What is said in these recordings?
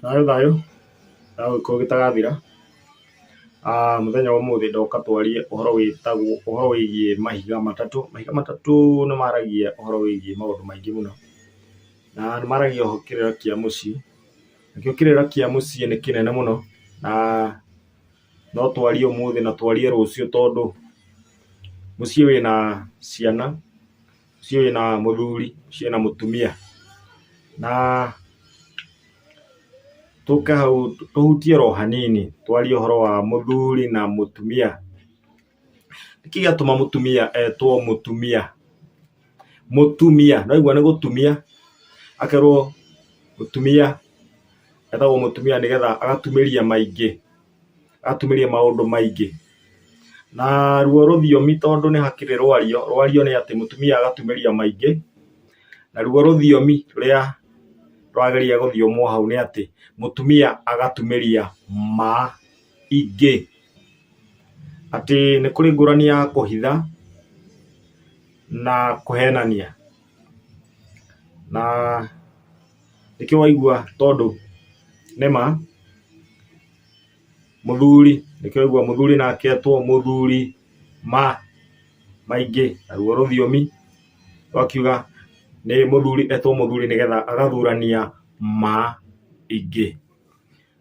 Thayũ thayũ, thayũ gĩkũyũ gĩtagathira. Mũthenya wa ũmũthĩ ndoka twarie ũhoro wĩtagwo ũhoro wĩgiĩ mahiga matatũ. Mahiga matatũ nĩ maragia ũhoro wĩgiĩ maũndũ maingĩ mũno, na nĩ maragia kĩrĩra kĩa mũciĩ. Nakĩo kĩrĩra kĩa mũciĩ nĩ kĩnene mũno, na no twarie ũmũthĩ na twarie rũciũ tondũ mũciĩ wĩna ciana, mũciĩ wĩna mũthuri, mũciĩ wĩna mũtumia. Na tũke hau tũhutie oro hanini twarie ũhoro wa mũthuri na mũtumia. Nĩkĩ gĩatũma mũtumia etwo mũtumia? Mũtumia, nĩwaigua nĩ gũtumia, akerwo mũtumia, etagwo mũtumia nĩgetha agatumĩria maingĩ, agatumĩria maũndũ maingĩ. Na ruo rũthiomi tondũ nĩ hakĩrĩ rwario, rwario nĩ atĩ mũtumia agatumĩria maingĩ, naruo rũthiomi rũrĩa rũrageria gũthiomwo hau nĩ atĩ mũtumia agatumĩria ma ingĩ. Atĩ nĩ kũrĩ ngũrani ya kũhitha na kũhenania. Na nĩkĩo waigua tondũ nĩma mũthuri, nĩkĩo waigua mũthuri nake etwo mũthuri ma maingĩ, naruo rũthiomi rũgakiuga nĩ mũthuri etwo mũthuri nĩgetha agathurania ma ingĩ.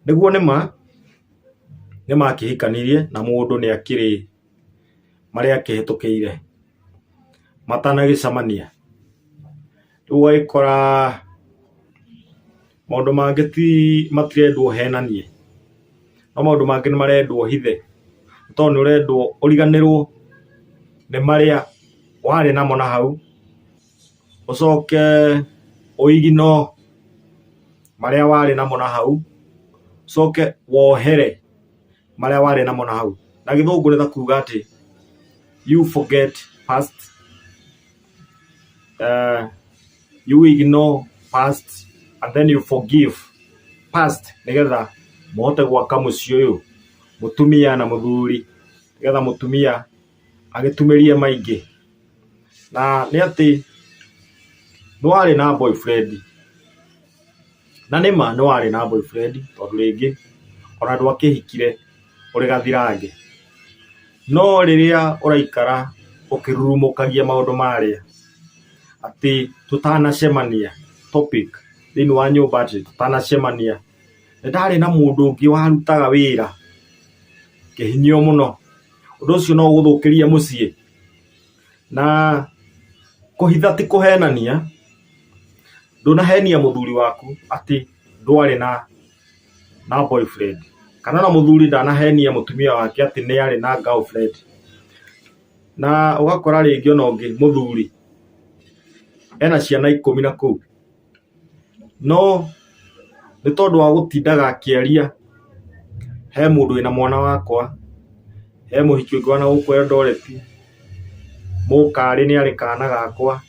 Nĩguo nĩma nĩmakĩhikanirie na mũndũ nĩ akĩrĩ marĩa akĩhĩtũkĩire matanagĩcemania. Rĩu ũgagĩkora maũndũ mangĩ ti matirendwo ũhenanie, no maũndũ mangĩ nĩ marendwo ũhithe, nĩ tondũ nĩ ũrendwo ũriganĩrwo nĩ marĩa warĩ namo na hau, ũcoke ũ ignore marĩa warĩ namo na hau, ũcoke wohere marĩa warĩ namo na hau. Na gĩthũngũ nĩ ta kuga atĩ you forget past, you ignore past and then you forgive past nĩgetha mũhote gwaka mũciĩ ũyũ, mũtumia na mũthuri, nĩgetha mũtumia agĩtumĩrie maingĩ. Na nĩ atĩ nĩ warĩ na boyfriend, na nĩma nĩ warĩ na boyfriend tondũ rĩngĩ ona ndwakĩhikire ũrĩ gathirange. No rĩrĩa ũraikara ũkĩrurumũkagia maũndũ marĩa, atĩ tũtanacemania topic thĩiniĩ wa nyũmba atĩ tũtanacemania, nĩ ndarĩ na mũndũ ũngĩ warutaga wĩra kĩhinyio mũno. Ũndũ ũcio no ũgũthũkĩrie mũciĩ. Na kũhitha ti kũhenania, ndũnahenia mũthuri waku atĩ ndwarĩ na na boyfriend, kana ona mũthuri ndanahenia mũtumia wake atĩ nĩ arĩ na girlfriend. Na ũgakora rĩngĩ ona ũngĩ mũthuri ena ciana ikũmi na kũu, no nĩ tondũ wa gũtindaga akĩaria, he mũndũ wĩna mwana wakwa, he mũhiki ũngĩ wa nagũkũ Eldoret, mũkarĩ nĩ arĩ kana gakwa,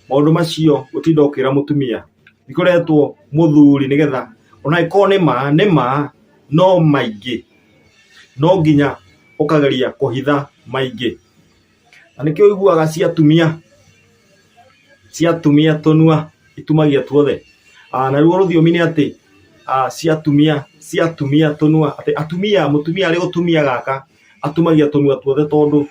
maũndũ macio gũtinda ũkĩra mũtumia, nĩkĩo ũretwo mũthuri nĩgetha ona angĩkorwo nĩ ma, nĩ ma no maingĩ, no nginya ũkageria kũhitha maingĩ. Na nĩkĩo ũiguaga ciatumia, ciatumia tũnua itumagia tuothe. Naruo rũthiomi nĩ atĩ ciatumia, ciatumia tũnua, atĩ atumia, mũtumia arĩ gũtumia gaka atumagia tũnua tuothe tondũ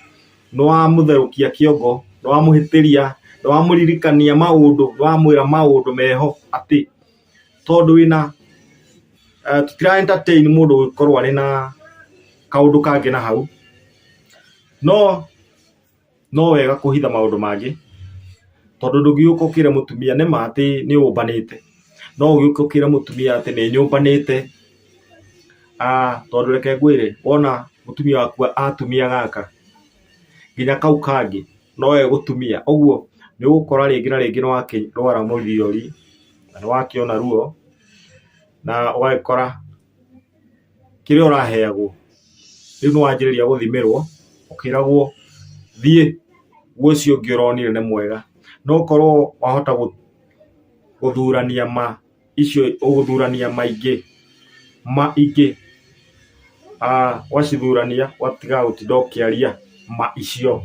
nĩ wamũtherũkia kĩongo, nĩ wamũhĩtĩria, nĩ wamũririkania maũndũ, nĩ wamwĩra maũndũ meho atĩ tondũ wĩna, tũtira entertain mũndũ gũkorwo arĩ na kaũndũ kangĩ na hau. No no wega kũhitha maũndũ mangĩ, tondũ ndũngĩũka ũkĩre mũtumia nĩ ma atĩ nĩ ũmbanĩte, no ũgĩũke ũkĩre mũtumia atĩ nĩ nyũmbanĩte, tondũ reke ngwĩre wona mũtumia waku atumia gaka, nginya kau kangĩ no egũtumia. Ũguo nĩ ũgũkora rĩngĩ na rĩngĩ nĩ wakĩrwara mũthiori, na nĩ wakĩona ruo, na ũgagĩkora kĩrĩa ũraheagwo rĩu nĩ wanjĩrĩria gũthimĩrwo ũkĩragwo thiĩ guo ũcio ũngĩ ũronire nĩ mwega. No ũkorwo wahota gũthurania ma icio ũgũthurania maingĩ ma ingĩ wacithurania ũgatiga gũtinda ũkĩaria ma icio.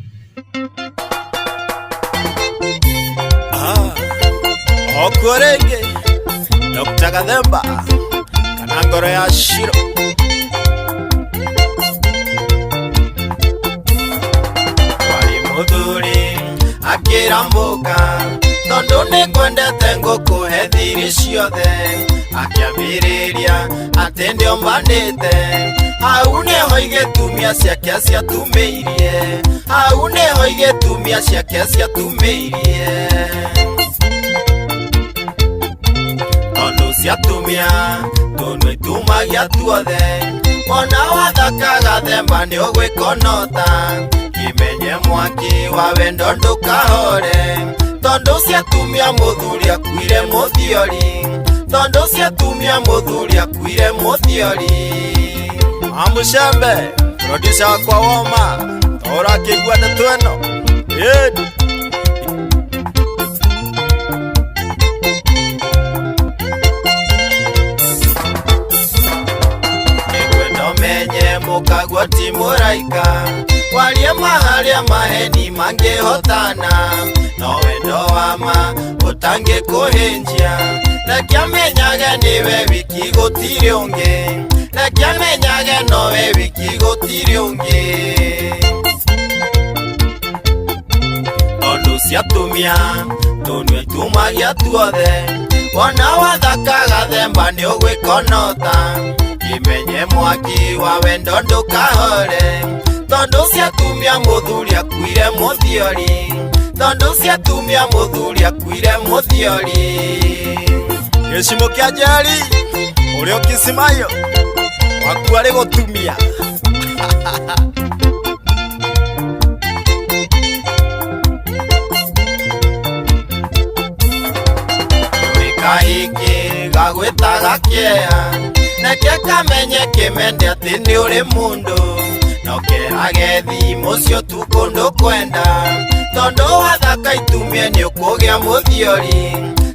Okuo rĩngĩ Dr. Gathemba kana Na ngoro ya Shiro. Wari muthuri akĩrambũka tondũ nĩngwendete ngũkũhe thiri ciothe akĩambĩrĩria atĩ ndĩombanĩte hau nĩho igĩtumia ciake ciatumĩirie hau nĩho igĩtumia ciake ciatumĩirie tondũ ciatumia tũnua itumagia tuothe wona wathaka gathemba nĩũgwĩkonota kimenye mwaki wa wendo ndũkahore tondũ ciatumia mũthuri akuire mũthiori tondũ ciatumia mũthuri akuire mũthiori. Amushembe producer wakwa woma torakĩigua ndeto ĩno ĩni. Nĩngwenda ũmenye mũkaguo ti mũraika warie maharĩa maheni mangĩhotana no wendo wa ma ũtangĩkũhĩnjia reke amenyage nĩwe wiki gũtirĩ ũngĩ reke amenyage nowe wiki gũtirĩ ũngĩ tondũ ciatumia tũnua itumagia tuothe wona wathaka gathemba nĩũgwĩkonota kimenye mwaki wa wendo ndũkahore tondũ ciatumia mũthuri akuire mũthiori tondũ ciatumia mũthuri akuire mũthiori. Gĩcimo kĩa Njeri ũrĩa ũkĩcimayo waku arĩ gũtumia. Kahiki gagwĩtaga kĩeha reke kamenye kĩmende atĩ nĩ ũrĩ mũndũ no kerage thimũ cio tu kũndũ kwenda tondũ wathaka itumie nĩũkũgĩa mũthiori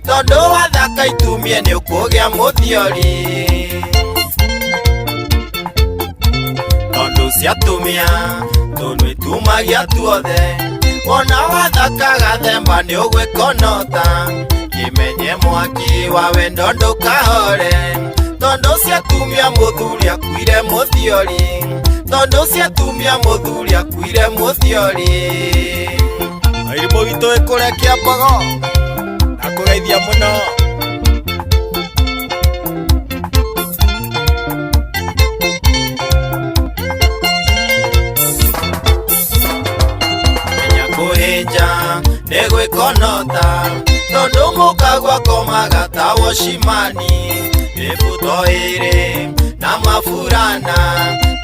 tondũ wathaka itumie nĩũkũgĩa mũthiori tondũ ciatumia tũnua itumagia tuothe wona wathaka gathemba nĩũgwĩkonota kimenye mwaki wa wendo ndũkahore tondũ ciatumia mũthuri akuire mũthiori tondũ ciatumia mũthuri akuire mũthiori. Airimũ witũ ĩ kũrĩa Kĩambago ndakũgeithia mũno. Menya kũhĩnja nĩ gwĩkonota tondũ mũkagwa komaga ta wocimani mĩbuto ĩrĩ na maburana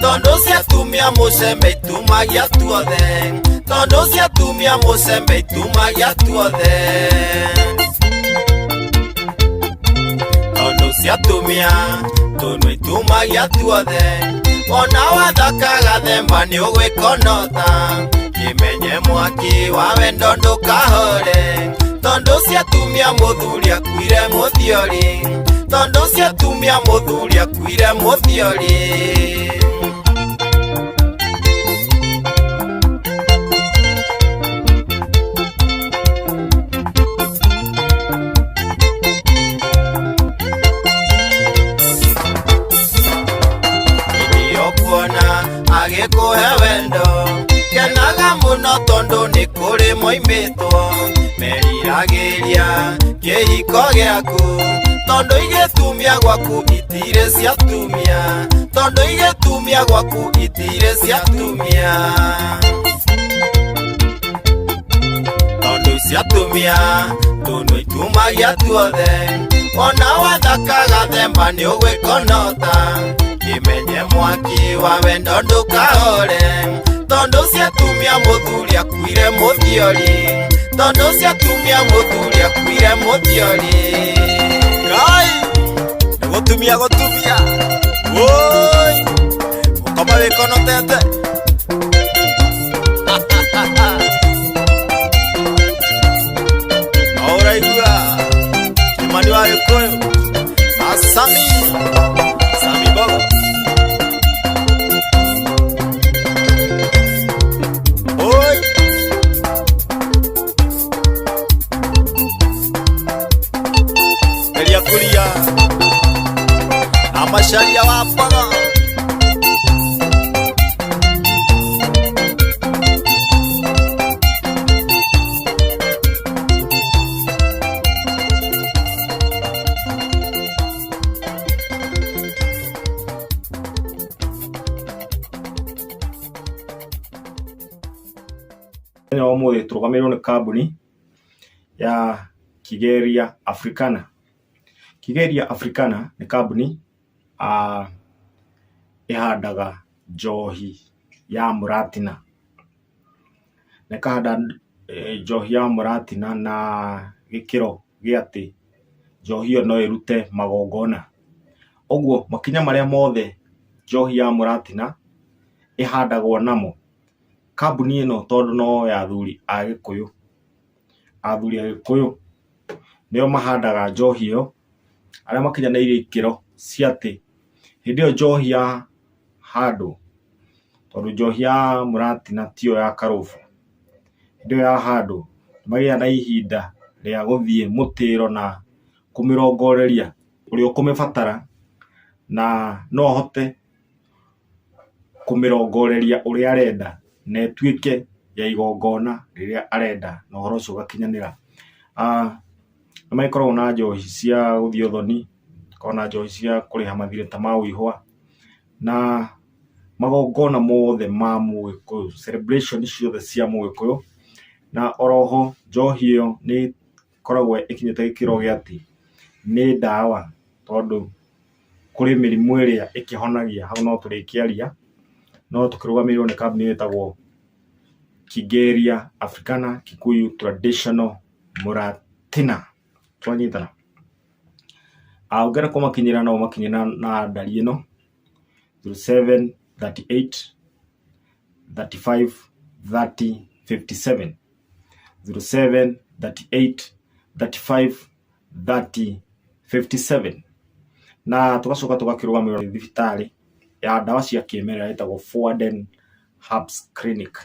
tondũ ciatumia mũcembe itumagia tuothe tondũ ciatumia mũcembe itumagia tuothe tondũ ciatumia tũnua itumagia tuothe wona wathaka gathemba nĩũgwĩkonota kimenye mwaki wa wendo ndũkahore tondũ ciatumia mũthuri akuire mũthiori tondũ ciatumia mũthuri akuire mũthiori. Kuona agĩkũhe wendo kenaga mũno tondũ nĩ kũrĩ moimĩtwo meriragĩria kĩhiko gĩaku tondũ igĩtumia gwaku itirĩ ciatumia tondũ igĩtumia gwaku itirĩ ciatumia tondũ ciatumia tũnua itumagia tuothe wona wathaka gathemba nĩũgwĩkonota kimenye mwaki wa wendo ndũkahore tondũ ciatumia mũthuri akuire mũthiori tondũ ciatumia mũthuri akuire mũthiori. Ngai nĩ gũtumia gũtumia woi gũkoma wĩkonotete. No ũraigua Kimani wa Gĩkũyũ na Sami Sami Bogo. Oi geria kũria na macio. Mũcaria wa mbogo. Mũthenya wa ũmũthĩ tũrũgamĩrĩirwo nĩ kambuni ya Kigeria Africana. Kigeria Africana nĩ kambuni ĩhandaga njohi ya mũratina. Na ĩkahanda njohi ya mũratina na gĩkĩro gĩa atĩ njohi ĩyo no ĩrute magongona. Ũguo makinya marĩa mothe njohi ya mũratina ĩhandagwo namo, kambuni ĩno tondũ no ya athuri a gĩkũyũ, athuri a gĩkũyũ nĩo mahandaga njohi ĩyo, arĩa makinyanĩirie ikĩro cia atĩ hĩndĩ ĩyo njohi yahandwo, tondũ njohi ya mũratina tiyo ya karũbũ, hĩndĩ ĩyo yahandwo nĩmagĩaga na ihinda rĩa gũthiĩ mũtĩro na kũmĩrongoreria ũrĩa ũkũmĩbatara na no ahote kũmĩrongoreria ũrĩa arenda na ĩtuĩke ya igongona rĩrĩa arenda na ũhoro ũcio ũgakinyanĩra. Nĩ magĩkoragwo na njohi cia gũthiĩ ũthoni, makoragwo na njohi cia kũrĩha mathirĩ ta ma ũihwa, na magongona mothe ma mũgĩkũyũ, celebration ciothe cia mũgĩkũyũ, na oroho njohi ĩyo nĩ ĩkoragwo ĩkinyĩte gĩkĩro gĩa atĩ nĩ ndawa tondũ kũrĩ mĩrimũ ĩrĩa ĩkĩhonagia, hau no tũrĩkĩaria, no tũkĩrũgamĩrĩirwo nĩ kambuni ĩtagwo Kigeria Africana Kikuyu Traditional Muratina. Twanyitana? Ũngĩenda kũmakinyĩra no ũmakinyĩre na ndari ĩno 0738 35 30 57 0738 35 30 57. Na tũgacoka tũgakĩrũgamĩrĩrwo nĩ thibitarĩ ya ndawa cia kĩmerera ĩtagwo Forwarden Herbs Clinic.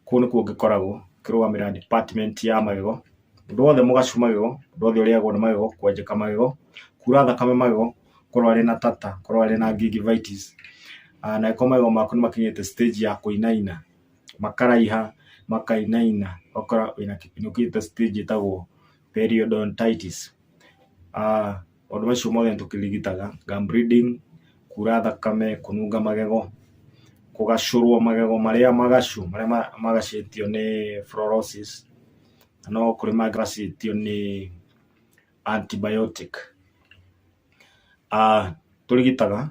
Kũu nĩkuo ngĩkoragwo ngĩrũgamĩrĩra department ya magego, mũndũ wothe mũgacu magego, mũndũ wothe ũrĩagwo nĩ magego, kwenjeka magego, kura thakame magego, korwo arĩ na tata, korwo arĩ na gingivitis, na angĩkorwo magego maku nĩ makinyĩte stage ya kũinaina, makaraiha, makainaina, ũgakora wĩna nĩ ũkinyĩte stage ĩtagwo periodontitis. Maũndũ macio mothe nĩ tũkĩrigitaga, gum bleeding, kura thakame, kũnunga magego, kũgacũrwo magego marĩa magacu, marĩa magacĩtio nĩ fluorosis, na no kũrĩ mangĩ magacĩtio nĩ antibiotic. Tũrigitaga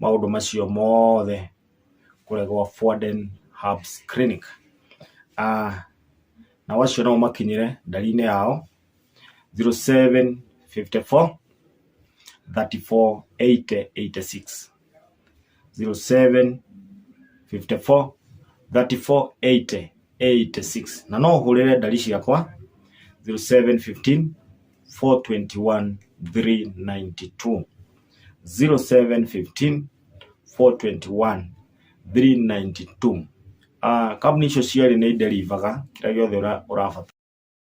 maũndũ macio mothe kũrĩa gwa Forwarden Herbs Clinic. Nao acio no ũmakinyĩre ndari-inĩ yao 0754 34 80 86 0754 34 80 86, na no ũhũrĩre ndari ciakwa 0715 421 392 0715 421 392. Kambuni icio cierĩ nĩ iderivaga kĩrĩa gĩothe ũrabatara.